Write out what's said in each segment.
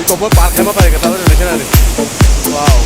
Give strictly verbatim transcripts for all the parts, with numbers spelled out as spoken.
Topor park hema pai kata ore nake nani. Wow.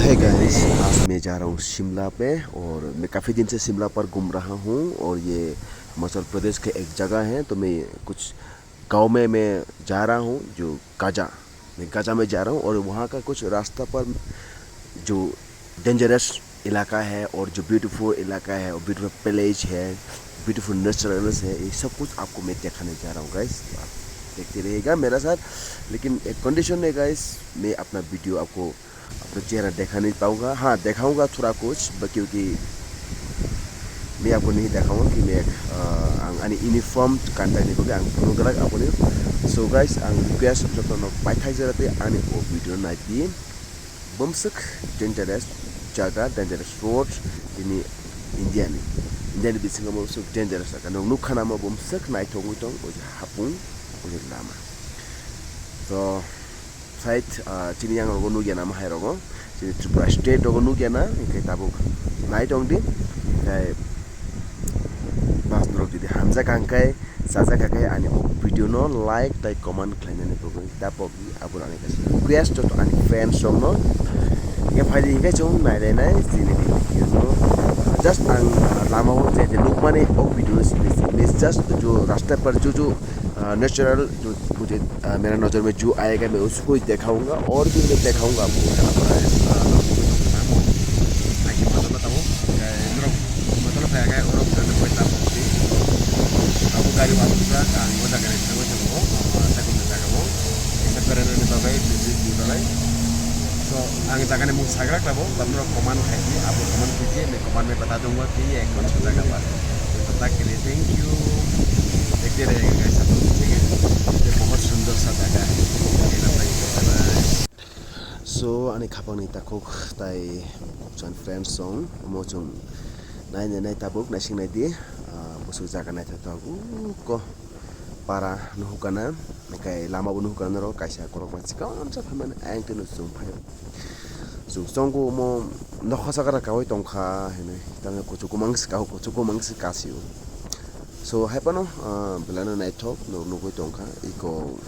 Hey guys, आज मैं जा रहा हूँ शिमला पे और मैं काफ़ी दिन से शिमला पर घूम रहा हूँ और ये हिमाचल प्रदेश का एक जगह है, तो मैं कुछ गांव में मैं जा रहा हूँ जो गाजा, मैं गाजा में जा रहा हूँ और वहाँ का कुछ रास्ता पर जो डेंजरस इलाका है और जो ब्यूटीफुल इलाका है और ब्यूटीफुल प्लेस है, ब्यूटीफुल नेचुरल्स है, ये सब कुछ आपको मैं दिखाने जा रहा हूँ गाइस। तो आप देखते रहिएगा मेरा साथ। लेकिन एक कंडीशन है गाइस, मैं अपना वीडियो आपको अपना चेहरा दिखा नहीं पाऊंगा। हाँ, दिखाऊंगा थोड़ा कुछ, ब-, क्योंकि मैं आपको नहीं दिखाऊंगा कि मैं, अ, ang ani uniform kantai ni bagwi ang phunukgwlak aboni. So guys, ang request jotono paithak jora tei ani o video naidi. Bumswk dangerous jaga, dangerous road, tini India ni, India ni bisingo bumswk dangerous jaga. Nwng nukha namo bumswk naithok wngwi tong, o je hapung, o je lama. So, side, ah, chini yang rogo nukya na, mahai rogo. Chini Tripura state rogo nukya na, hingke tabuk nai tong di. Hingke bas norok jodi hamjak hingke, sajak hingke ani o video no like tai comment khlainani bagwi da pogdi, abo ani kaisa request joto ani fans rok no. Hingke phai di hingke chwng nai nai nai chini video no. Just ang lama o je je nukmani o video no simi simi just jo rasta par jo jo, ah, natural jo mujhe अ, मेरा नज़र में जो आएगा, मैं उसको ही दिखाऊंगा और भी मैं दिखाऊंगा आपको यहाँ पर है। अ, आगे मतलब बताओ, अ, मतलब, मतलब है क्या, और फिर कोई ताप होती। अब गाड़ी वाला दूसरा, अ, वो जगह रहता है, वो जगह वो, अ, ऐसा घूमने जाएगा वो। ऐसा करने में तो भाई, बिजली दूर है। So, ang jagani mung sagrak tabo, tamno comment khai di, abo comment kiji, मैं comment में बता दूंगा कि ये कौन सा जगह पर है। तो तब तक के लिए thank you। देखते रहिएगा guys आप लोग, ठीक है? ये बहुत सुंदर सा जगह है। ये तब तक के लिए bye bye। So, ani khapang ni takhuk tai chan friends song, mo chung nai nai nai tabuk naising nai di, ah, busu jaga nai tha tabuk ko. Para nuhukana, hingke lama bo nuhukana norok kaisa korokma chikon sa phaimani ayang twi no chwng phaio. Chwng chongo omo nokha saka kaui tongkha hinui, tamni kuchuk kwmang se kao, kuchuk kwmang se kasio. So, hai phano, ah, belai no naithok norok nugui tongkha, iko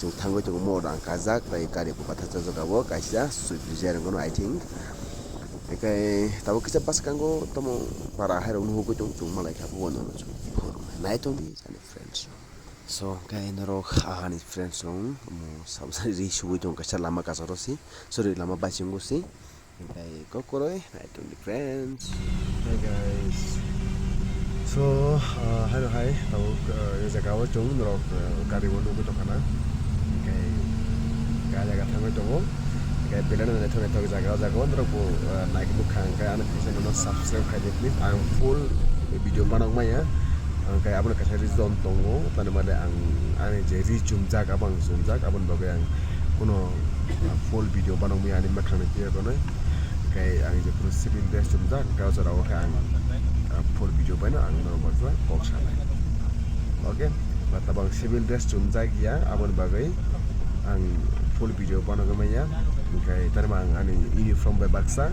chwng thangwi tongo, mo rang kajak, tai gari bo bathajak jaga o kaisa Swift Dzire wngkha no, I think. Hingke tabuk kisa bwskango tamo para hai rok nuhugui tong, chwng malai kha, bo no chwng phuru nai tong di, ani friends. So, hingke norok ani friends rok, omo sabsa ri sugui tongo kaisa lama kacharo si, sorry, lama bisingo si, hingke kokoroi nai tong di friends. Hey guys. So, ah, hai rok hai, tabuk, ah, e jaga o chwng norok, ah, gari o nugui tongkha na. Hingke, ah, jaga thangwi tongo. Hingke belai no naithok naithok jaga, o jaga o norok bo, ah, naikhe bwkha hingke ano page no subscribe khai di please. Ang full video banang maya. Hingke abono kaisa reason tongo. Tani male ang ani je ri chumjak, abo ang chumjak, aboni bagwi ang kuno, ah, full video banang maya ani mwkhang ni phiya tonwi. Hingke ang je puro civil dress chumjak, hingke o jora o khe ang, ah, full video baino ang norok bo kok sanai. Okay, ba tabang civil dress chumjak ya, aboni bagwi ang full video banogwi manya. Hingke tarima ang ani uniform bai baksa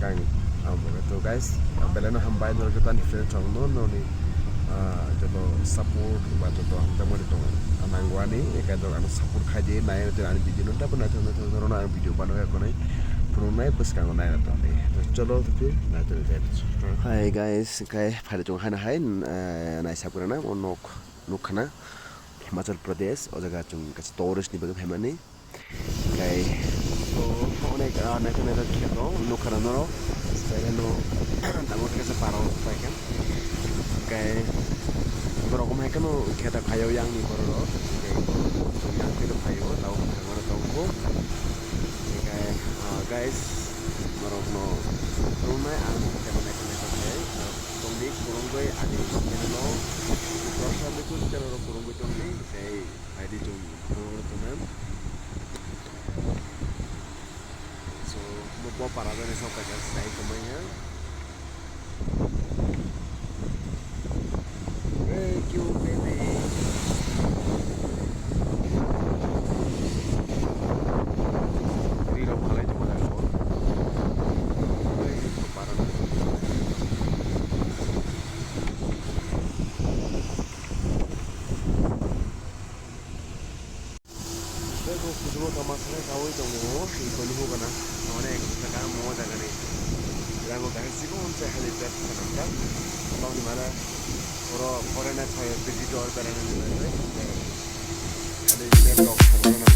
kang ang bogo. To guys, ang belai no hambai norok joto ani friends rok no, noni, ah, joto support ba joto ang tamani tongo. Ang nango ani, eka dor ano support khai di, nai ani video no, tapo naithok naithok norok no ang video banogwi konai phunuknai bwskango nai tongdi. To cholo, to naithok naithok. Hi guys, hingke phai tong hai hai, eh, naisap rana o nok. Nukha na, Himachal Pradesh, o jaga chwng kaisa tourist ni bagwi phaimani. Hingke, o, onek, ah, naithok naithok khe to nukha na norok, chwraino, tabuk khe kaisa para o paikha. Hingke, borok omo hai kheno khe ta phaio yang ni borok rok, hingke borok chwng yang kheno phaio, tabuk thangmano tongo. Hingke, ah, guys, Norokno khulumnai ang channel naithok naithok khe, norok tongdi khulumgwi ani channel o, Torsa Bichuk channel o khulumgwi tongdi, tei phaidi chwng norokno. So, bo, bo para jani sok kaisa sai kwmaiya. Thank you, baby. Ri rok phalai tongma jaga o. Oi, para. Tei bo kuchugo kama saka kaui tongo, iko nuhu gana, onek saka mo jagani. Rango kaisa chikon se helipad sanamjak, aboni mane oro foreigner phaio visitor beraina nai bai, helipad rok sanamjak.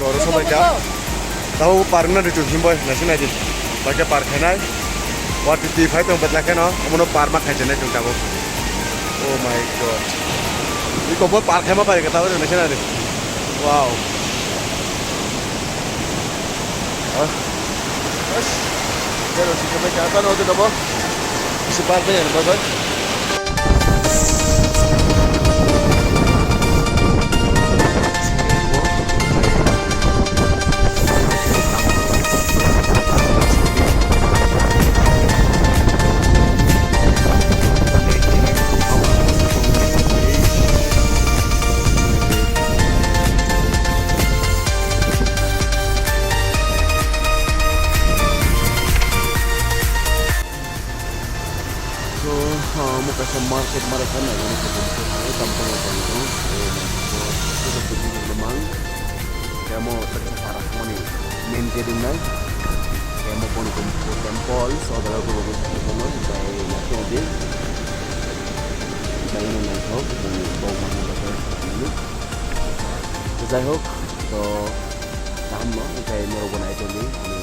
Oro sobaikha. Tabuk park no ritu himbai naising naidi. Baikha park khainai. Watwi twi phai tong betla kheno, omono park ma khaijak nai chwng tabuk. Oh my God. Iko bo park khaima pai kha tabuk naising naidi. Wow. Ah. Bas. Pero si kami kata no tu bo. Si park ni ano ba. So, ah, omo kaisa market, market khe nainani khe tongkha, tamo tamo tongkha, eh, so, so, so, building rok mang, tei omo kaisa para thangmani main gate wngnai, tei omo Boni Kumkhu temple, so, o jaga o borok tongmani, tei naithok di, tei naithok, bini bok mangma bagwi, jai hok, to, Kaham no, hwnkhe norokbo nai tongdi ani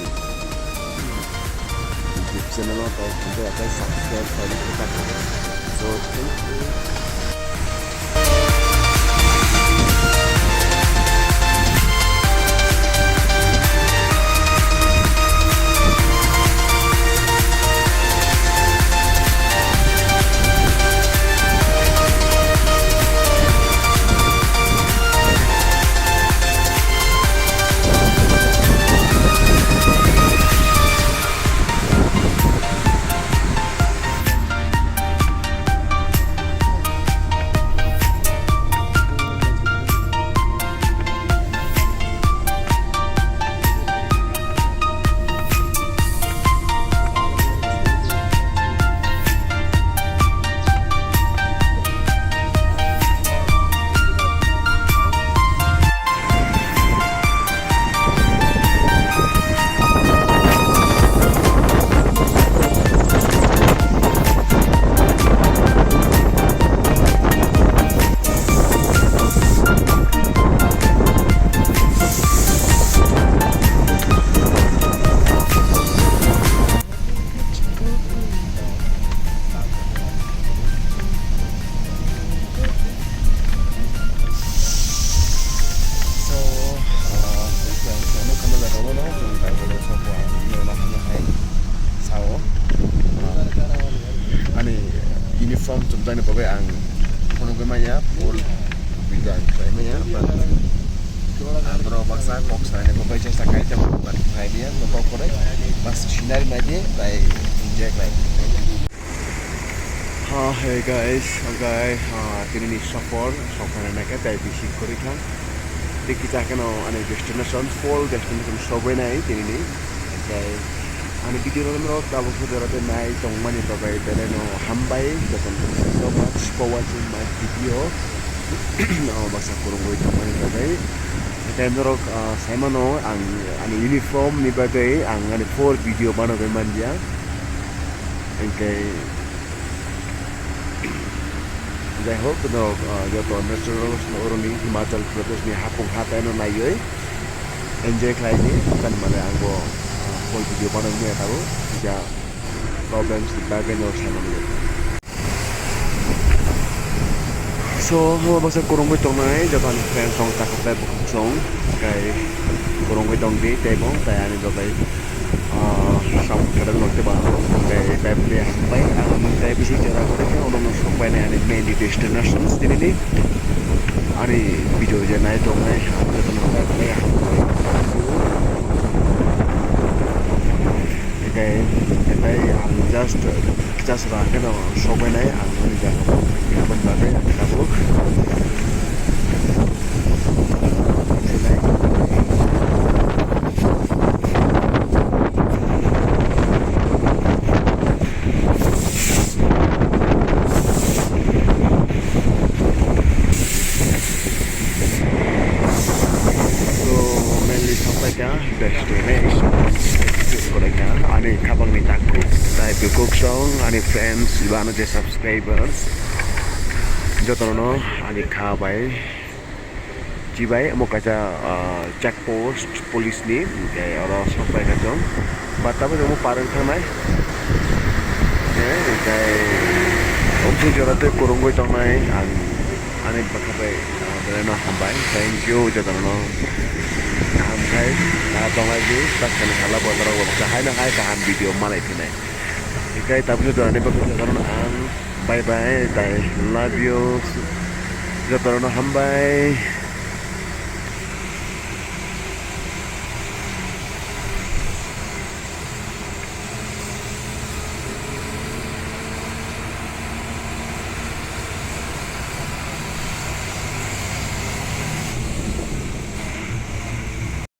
YouTube channel o, tei hwnkhe subscribe khaina khe ta khe. So, thank you. So, ah, ang sa ano kamo jaga o no, chwng kaibo le sobo ang no ma hano hai sao. Ah, ani uniform chumjakni bagwi ang phunugwi manya, full video ang khlai manya, but ang norok baksa kok sanani bagwi chesta khai tamo, but phai liya, no kok kwrwi, bas scenery nai di, tei enjoy khlai. Ha, hey guys, okay, ha, tini ni sapor, sapor na ke tai bisi kori kha. Tei kisa kheno ani destination, full destination sogwi nai tinini. Hwnkhe ani video no norok tabuk se jora tei nai tongmani bagwi belai no hambai, jotono so much for watching my video. O baksa kwrwngwi tongmani bagwi. Hwnkhe norok, ah, saimano ang ani uniform ni bagwi ang ani four video banogwi manliya. Hwnkhe Jai hok, no, ah, joto natural oroni Himachal Pradesh ni hapung hatai no naiwi enjoy khlai di, tan mane ang bo, ah, full video banai maya tabuk, kisa problems ni bagwi no sai mani. So, o baksa kwrwngwi tongnai, joto ani friends rok takhuk tei bukhuk song, kai kwrwngwi tong di, tei bo, tai ani bagwi. Ah, sam kadang waktu ba, tei bike ni hambai, ang tei bisi jora ko tei ono no sok bai ni ani main destinations tini ni. Ani video je nai tong nai, ang joto no bike ni hambai. Tei, tei ang just, just ra keno sok bai nai, ang ani jaga ko, aboni bagwi ang tabuk. So, mainly sampaikha destination. Choose khlaikha ani khabangni takhuk, tai bukhuk song, ani friends, bano je subscribers. Jotono ani kha bai. Chibai omo kaisa, ah, check post police ni, hwnkhe oro sok bai kha chwng. But tabuk omo par wng thangnai. Eh, hwnkhe omo jora tei kwrwngwi tongnai ang ani bwkha bai, ah, belai no hambai. Thank you jotono kaham khai, ah, tongnai di, tak sani sala bo norok bo hai no hai kaham video malai phinai. Hwnkhe tabuk jotono ani bwkha jotono ang bye bye, tai love you. Jotono hambai.